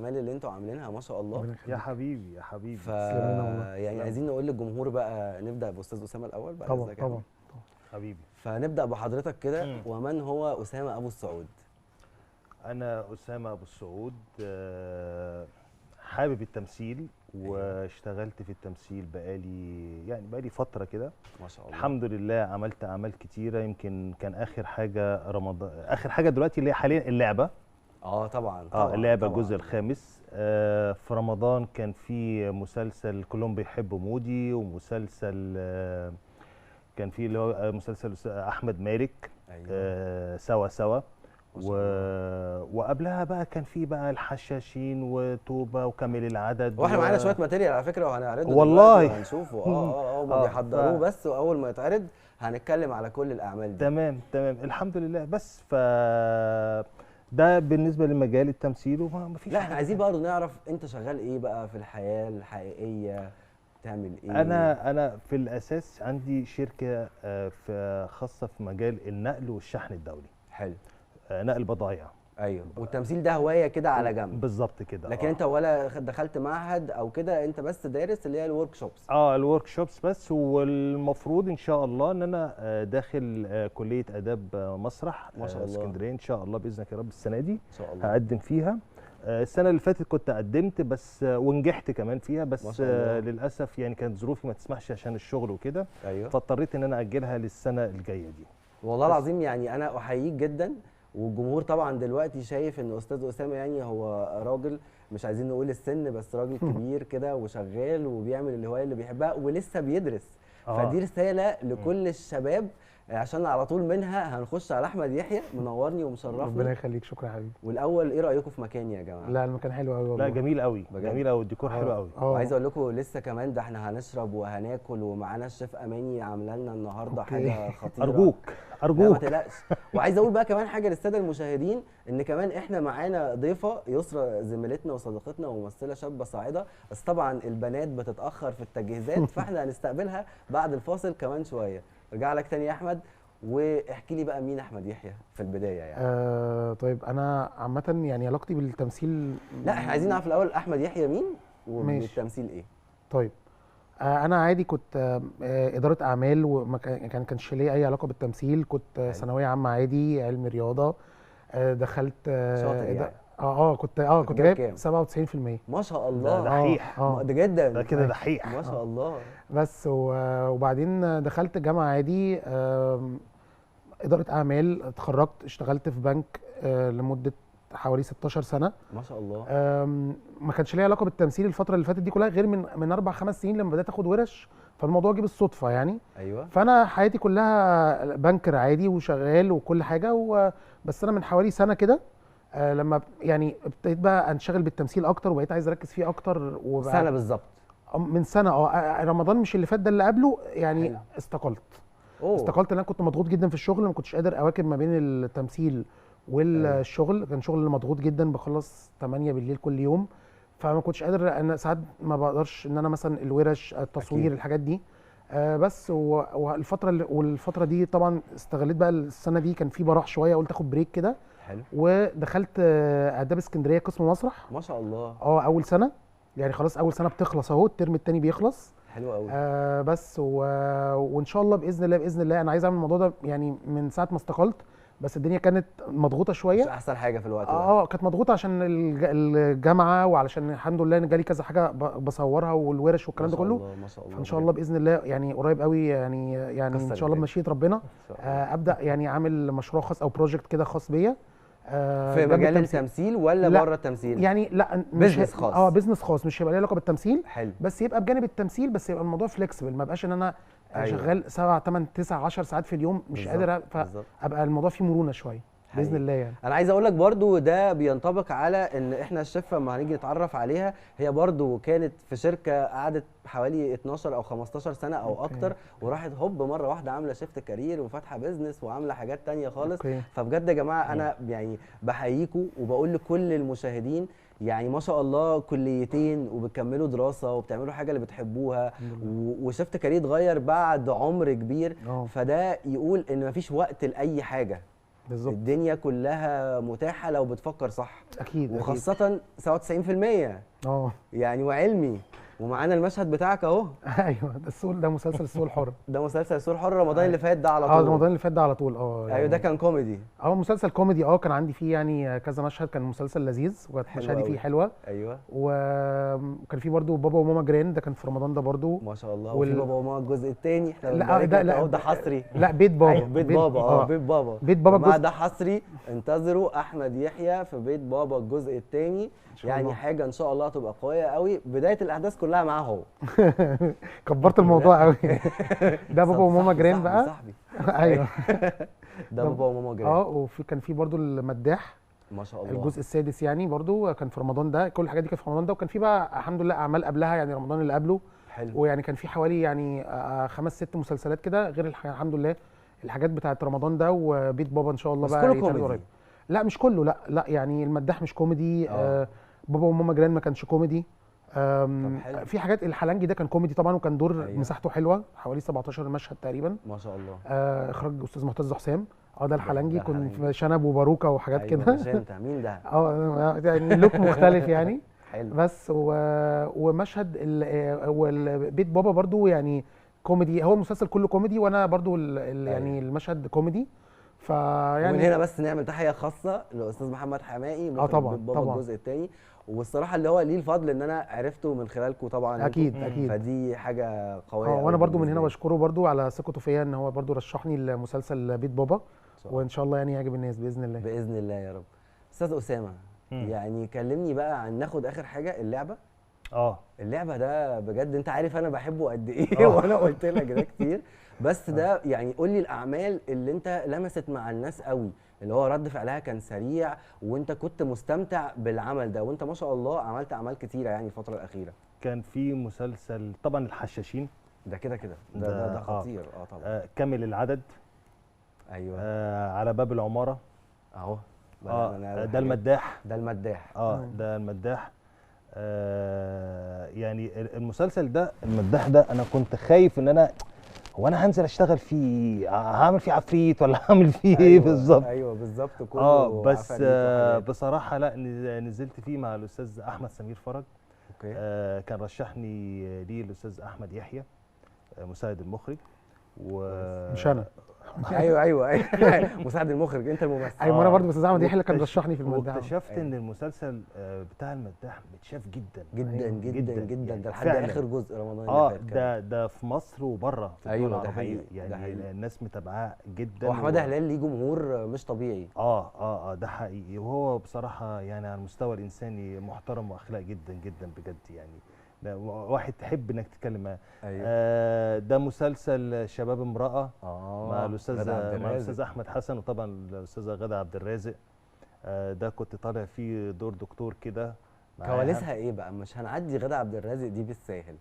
اللي انتوا عاملينها ما شاء الله. يا حبيبي يا حبيبي، يعني عايزين نقول للجمهور بقى، نبدا باستاذ اسامة الاول بعد طبعا طبعا حبيبي. فنبدا بحضرتك كده، ومن هو اسامة ابو السعود؟ انا اسامة ابو السعود، حابب التمثيل واشتغلت في التمثيل بقالي فترة كده ما شاء الله. الحمد لله عملت اعمال كتيرة، يمكن كان اخر حاجة رمضان، اخر حاجة دلوقتي اللي هي حاليا اللعبة. طبعا طبعا اللعبة الجزء الخامس. في رمضان كان في مسلسل كلهم بيحبوا مودي، ومسلسل كان في اللي هو مسلسل احمد مالك. أيوة. سوا سوا، وقبلها بقى كان في بقى الحشاشين وتوبه وكامل العدد، واحنا معانا شوية material على فكرة وهنعرضه والله وهنشوفه. هم بيحضروه بس، واول ما يتعرض هنتكلم على كل الاعمال دي. تمام تمام الحمد لله. بس ف ده بالنسبة لمجال التمثيل، وما فيش. لا احنا عايزين برضه نعرف انت شغال ايه بقى في الحياة الحقيقية، بتعمل ايه؟ انا في الاساس عندي شركة في خاصة في مجال النقل والشحن الدولي. حلو. نقل بضايع. ايوه، والتمثيل ده هواية كده على جنب. بالظبط كده. لكن انت ولا دخلت معهد او كده، انت بس دارس اللي هي ال workshops. ال workshops بس، والمفروض ان شاء الله ان انا داخل كليه اداب مسرح ما شاء الله اسكندرية ان شاء الله باذنك يا رب السنة دي ان شاء الله هقدم فيها. السنة اللي فاتت كنت قدمت بس ونجحت كمان فيها، بس للاسف يعني كانت ظروفي ما تسمحش عشان الشغل وكده. ايوه. فاضطريت ان انا اجلها للسنة الجاية دي. والله العظيم يعني انا احييك جدا، والجمهور طبعا دلوقتي شايف ان استاذ اسامة يعني هو راجل، مش عايزين نقول السن، بس راجل كبير كده وشغال وبيعمل الهواية اللي بيحبها ولسه بيدرس. فدي رسالة لكل الشباب، عشان على طول منها هنخش على احمد يحيى، منورني ومشرفني. ربنا يخليك، شكرا يا حبيبي. والاول ايه رايكم في مكاني يا جماعة؟ لا المكان حلو قوي والله. لا جميل قوي، جميل قوي، الديكور حلو قوي. وعايز اقول لكم لسه كمان ده احنا هنشرب وهناكل، ومعانا الشيف اماني عامله لنا النهارده حاجة خطيرة. ارجوك ارجوك ما تقلقش. وعايز اقول بقى كمان حاجة للسادة المشاهدين، ان كمان احنا معانا ضيفه يسرا، زميلتنا وصديقتنا وممثله شابه صاعده، بس طبعا البنات بتتاخر في التجهيزات، فاحنا هنستقبلها بعد الفاصل كمان شوية. ارجع لك تاني يا احمد، واحكي لي بقى مين احمد يحيى في البداية يعني. طيب انا عامة يعني علاقتي بالتمثيل، لا احنا عايزين نعرف الاول احمد يحيى مين وبالتمثيل ايه. طيب انا عادي كنت ادارة اعمال، وما كانش ليا اي علاقة بالتمثيل. كنت ثانوية عامة عادي، علم رياضة. دخلت شاطر يعني. كنت جايب 97%. ما شاء الله، ده دحيح. ده جدا، ده كده دحيح ما شاء الله. بس وبعدين دخلت جامعه عادي، ادارة اعمال. اتخرجت، اشتغلت في بنك لمدة حوالي 16 سنة ما شاء الله. ما كانش ليا علاقة بالتمثيل الفترة اللي فاتت دي كلها، غير من 4 5 سنين لما بدات اخد ورش، فالموضوع جه بالصدفة يعني. ايوه. فانا حياتي كلها بنكر عادي وشغال وكل حاجة، بس انا من حوالي سنة كده لما يعني ابتديت بقى انشغل بالتمثيل اكتر، وبقيت عايز اركز فيه اكتر. سنة بالظبط؟ من سنة. رمضان مش اللي فات ده، اللي قبله يعني. حلو. استقلت. استقلت لان انا كنت مضغوط جدا في الشغل، ما كنتش قادر اواكب ما بين التمثيل والشغل. كان شغل مضغوط جدا، بخلص 8 بالليل كل يوم، فما كنتش قادر. انا ساعات ما بقدرش ان انا مثلا الورش، التصوير، أكيد. الحاجات دي. بس والفترة دي طبعا استغليت بقى السنة دي، كان في براح شوية، قلت اخد break كده. حلو. ودخلت اداب اسكندرية قسم مسرح. ما شاء الله. اول سنة يعني، خلاص اول سنة بتخلص اهو، الترم الثاني بيخلص. حلو قوي. بس وان شاء الله باذن الله باذن الله انا عايز اعمل الموضوع ده يعني من ساعة ما استقلت، بس الدنيا كانت مضغوطه شوية. مش احسن حاجة في الوقت ده. كانت مضغوطه عشان الجامعة، وعلشان الحمد لله ان جالي كذا حاجة بصورها والورش والكلام ده كله. ما شاء الله. فان شاء الله باذن الله يعني قريب قوي، يعني ان شاء الله بمشيئة ربنا ابدا يعني اعمل مشروع خاص او project كده خاص بيا. في مجال التمثيل ولا بره التمثيل؟ يعني لا، business خاص. business خاص، مش هيبقى ليه علاقة بالتمثيل. حلو. بس يبقى بجانب التمثيل، بس يبقى الموضوع flexible، ما بقاش ان انا شغال 7 8 9 10 ساعات في اليوم، مش قادر، فابقى الموضوع فيه مرونة شوية باذن الله يعني. انا عايز اقول لك برضو ده بينطبق على ان احنا الشفه لما هنيجي نتعرف عليها، هي برضو كانت في شركة قعدت حوالي 12 او 15 سنة او اكتر، وراحت هوب مرة واحدة عامله shift career وفاتحه business وعامله حاجات تانية خالص. فبجد يا جماعة انا يعني بحييكم وبقول لكل المشاهدين يعني ما شاء الله كليتين وبتكملوا دراسة وبتعملوا حاجة اللي بتحبوها، و shift career اتغير بعد عمر كبير. فده يقول ان مفيش وقت لاي حاجة. بالظبط. الدنيا كلها متاحة لو بتفكر صح. اكيد. وخاصة 97%. يعني وعلمي، ومعانا المشهد بتاعك اهو. ايوه ده السوق، ده مسلسل السوق الحر. ده مسلسل السوق الحر رمضان اللي فات ده على طول. رمضان اللي فات ده على طول. يعني ايوه ده كان كوميدي. مسلسل كوميدي. كان عندي فيه يعني كذا مشهد، كان مسلسل لذيذ وكانت مشاهدي فيه حلوة. ايوه. وكان فيه برده بابا وماما جيران، ده كان في رمضان ده برده. ما شاء الله. وفي بابا وماما الجزء الثاني. لا ده لا ده حصري. لا بيت بابا. بيت بابا. بيت بابا. بيت بابا الجزء ده حصري، انتظروا احمد يحيى في بيت بابا الجزء الثاني. يعني حاجة ان شاء الله تبقى قوية قوي، بداية الاحداث كلها معاه هو. كبرت الموضوع قوي. ده بابا وماما جيران بقى. صاحبي. ايوه ده بابا وماما جيران. وفي كان في برضو المداح، ما شاء الله، الجزء السادس يعني برضو كان في رمضان ده. كل الحاجات دي كانت في رمضان ده. وكان في بقى الحمد لله اعمال قبلها، يعني رمضان اللي قبله. حلو. ويعني كان في حوالي يعني 5 6 مسلسلات كده، غير الحمد لله الحاجات بتاعت رمضان ده وبيت بابا ان شاء الله بقى. بس كله كوميدي؟ لا مش كله، لا لا يعني المداح مش كوميدي. بابا وماما جيران ما كانش كوميدي. في حاجات الحلنجي ده كان كوميدي طبعا، وكان دور. أيوة. مساحته حلوة، حوالي 17 مشهد تقريبا. ما شاء الله. اخراج استاذ معتز حسام. ده الحلنجي، كنت في شنب وباروكه وحاجات. أيوة كده. مش انت مين ده؟ يعني look مختلف يعني. حلو. بس ومشهد والبيت بابا برضو يعني كوميدي. هو المسلسل كله كوميدي، وانا برضو يعني المشهد كوميدي. فيعني ومن هنا بس نعمل تحية خاصة للاستاذ محمد حماقي، طبعا بيت بابا الجزء الثاني. والصراحة اللي هو ليه الفضل ان انا عرفته من خلالكم طبعا. اكيد اكيد. فدي حاجة قوية. وانا برضو من هنا بشكره برضو على ثقته فيا، ان هو برضو رشحني لمسلسل بيت بابا، وان شاء الله يعني يعجب الناس باذن الله. باذن الله يا رب. استاذ اسامة، يعني كلمني بقى عن ناخد اخر حاجة، اللعبة. اللعبة ده بجد انت عارف انا بحبه قد ايه. وانا قلت لك ده كتير. بس ده يعني قول لي الاعمال اللي انت لمست مع الناس قوي، اللي هو رد فعلها كان سريع وانت كنت مستمتع بالعمل ده، وانت ما شاء الله عملت اعمال كتيرة يعني الفترة الاخيرة. كان في مسلسل طبعا الحشاشين، ده كده كده ده خطير. طبعا. كامل العدد. ايوه. على باب العمارة اهو. ده المداح. ده المداح. ده المداح. يعني المسلسل ده المداح ده انا كنت خايف ان انا هو انا هنزل اشتغل فيه، هعمل فيه عفريت ولا هعمل فيه ايه بالظبط؟ ايوه بالظبط كله. بس بصراحة لا، نزلت فيه مع الاستاذ احمد سمير فرج. okay. كان رشحني ليه الاستاذ احمد يحيى مساعد المخرج. مش انا. ايوه ايوه ايوه مساعد المخرج، انت الممثل. ايوه انا برضه، بس احمد يحيى اللي كان رشحني في المداح. واكتشفت ان المسلسل بتاع المداح متشاف جدا جدا جدا جدا جدا، ده لحد اخر جزء رمضان اللي فات. ده في مصر وبره في الدول العربية. يعني ده حقيقي. الناس متابعاه جدا. وحماده هلال ليه جمهور مش طبيعي. ده حقيقي. وهو بصراحة يعني على المستوى الانساني محترم واخلاق جدا جدا بجد، يعني واحد تحب انك تتكلم معاه. أيوة. ده مسلسل شباب امرأة مع الاستاذ احمد حسن، وطبعا الاستاذة غادة عبد الرازق. ده كنت طالع فيه دور دكتور كده. كواليسها ايه بقى؟ مش هنعدي غادة عبد الرازق دي بالساهل.